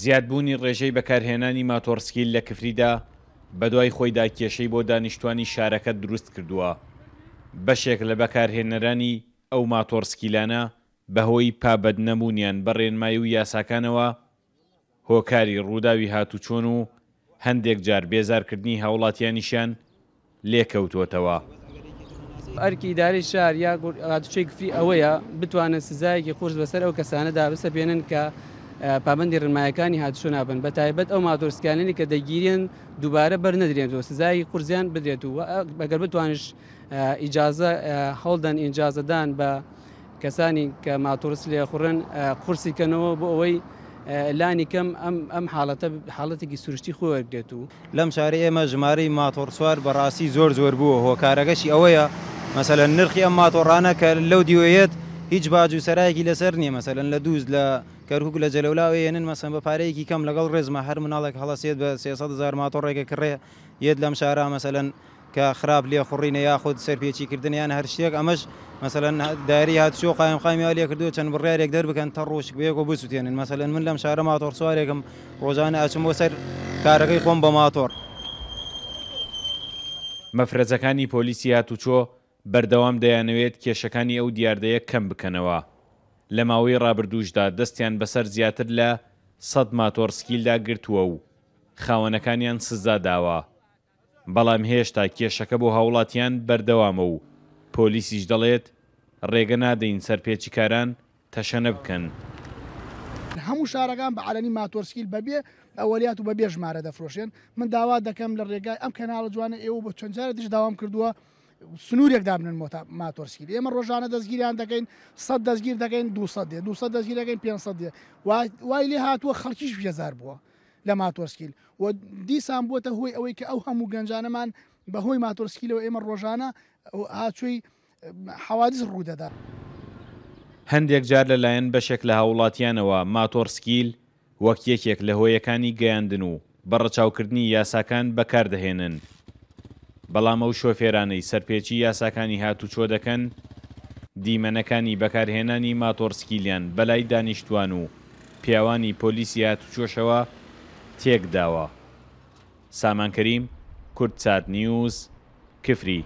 زیادبوونی ڕێژەی بەکارهێنانی ماتۆڕسکیل لە کفریدا بەدوای خۆیدا کێشەی بۆ دانیشتوانی شارەکە دروستکردووە، بەشێک لە بەکارهێنەرانی ئەو ماتۆڕسکیلانە بەهۆی پابەندنەبوونیان بە ڕێنمایی و یاساکانەوە هۆکاری ڕووداوی هاتوچۆن و هەندێک جار بێزارکردنی هاوڵاتیانیشیان لێکەوتووەتەوە. ئەرکی ئیدارەی شار یا هاتوچۆی کفری ئەوەیە بتوانن سزایەکی قورس بەسەر ئەو کەسانەدا بسەپێنن کە پابەندی ڕێنمایەکانی هاتوچۆ نابن، بەتایبەت ئەو ماتۆرسکیانەی کە دەگیرێن دووبارە بەرنەدرێنەوە سزایەکی قورسیان بدرێت و ئەگەر بتوانیش ئیجازە هەوڵدەن ئینجازەدان بە کەسانی کە ماتۆڕس لێخوڕن قورسی کەنەوە بۆ ئەوەی لانی کەم ئەم ئەم حاڵەتە حاڵەتێکی سروشتی خۆی وەرگێت و. لەم شارەی ئێمە ژمارەی ماتۆڕسوار بەڕاستی زۆر زۆر بووە هۆکارەکەشی ئەوەیە مەسەلەن نرخی ئەم ماتۆڕانە کە لەو دیوەیەت هیچ باج و سەرایەکی لەسەر نییە مەسەلەن لە دووز لە کەرکوک لە جەلەولاوە یەنن مەسەن بە پارەیەکی کەم لەگەڵ ڕێزمە هەر مناڵێک هەڵەسێت بە 300 هەزار ماتۆڕێکە کڕێ یەت لەم شارە مەسەلەن کە خراپ لێخوڕینە یاخود سەرپێچی کردنە یان هەر شتێک ئەمەش مەسەلەن دایرەی هاتوچۆ قایمقامی وا لێکردووە چەند بڕیارێک دەربکەن تەڕ وشک بەیەکەوە بسوتێنن مەسەلەن من لەم شارە ماتۆڕ سوارێکم ڕۆژانە ئەچم بۆ سەر کارەکەی خۆم بە ماتۆڕ. مەفرەزەکانی پۆلیسی هاتوچۆ بەردەوام دەیانەوێت کێشەکانی ئەو دیاردەیە کەم بکەنەوە، لە ماوەی ڕابردووشدا دەستیان بەسەر زیاتر لە سەد ماتۆڕسکیلدا گرتووە و خاوەنەکانیان سزا داوە. بەڵام هێشتا کێشەکە بۆ هاوڵاتیان بەردەوامە و پۆلیسیش دەڵێت، رێگە نادەین سەرپێچیکاران تەشەنە بکەن. هەموو شارەکان بە عەلەنی ماتۆرسکیل بەبێ ئەوەلیات و بەبێ ژمارە دەفرۆشێن، من داوا دەکەم لە رێگای ئەم کەناڵە جوانە ئێوە بۆ چەند جارێ تریش داوام کردووە سنوورێک دابنن بۆ ماتۆرسکیل، ئێمە رۆژانە دەستگیریان دەکەین، سەد دەستگیر دەکەین 200 دێ، 200 دەستگیر دەکەین 500 دێ، وای لێ هاتووە خەڵکیش بێزار بووە. لە ماتۆرسکیل و دیسان بووەتە هۆی ئەوەی کە ئەو هەموو گەنجانەمان بە هۆی ماتۆرسکیلەوە ئێمە ڕۆژانە هاچۆی حەوادس ڕوودەدا. هەندێک جار لەلایەن بەشێک لە هاووڵاتیانەوە ماتۆڕسکیل وەک یەکێک لە هۆیەکانی گەیاندن و بە ڕەچاوکردنی یاساکان بەکاردەهێنن، بەڵام ئەو شۆفێرانەی سەرپێچی یاساکانی هاتوچۆ دەکەن دیمەنەکانی بەکارهێنانی ماتۆڕسکیلیان بەلای دانیشتوان و پیاوانی پۆلیسی هاتوچۆشەوە تێکداوە. سامان کەریم، کوردسات نیوز، کفری.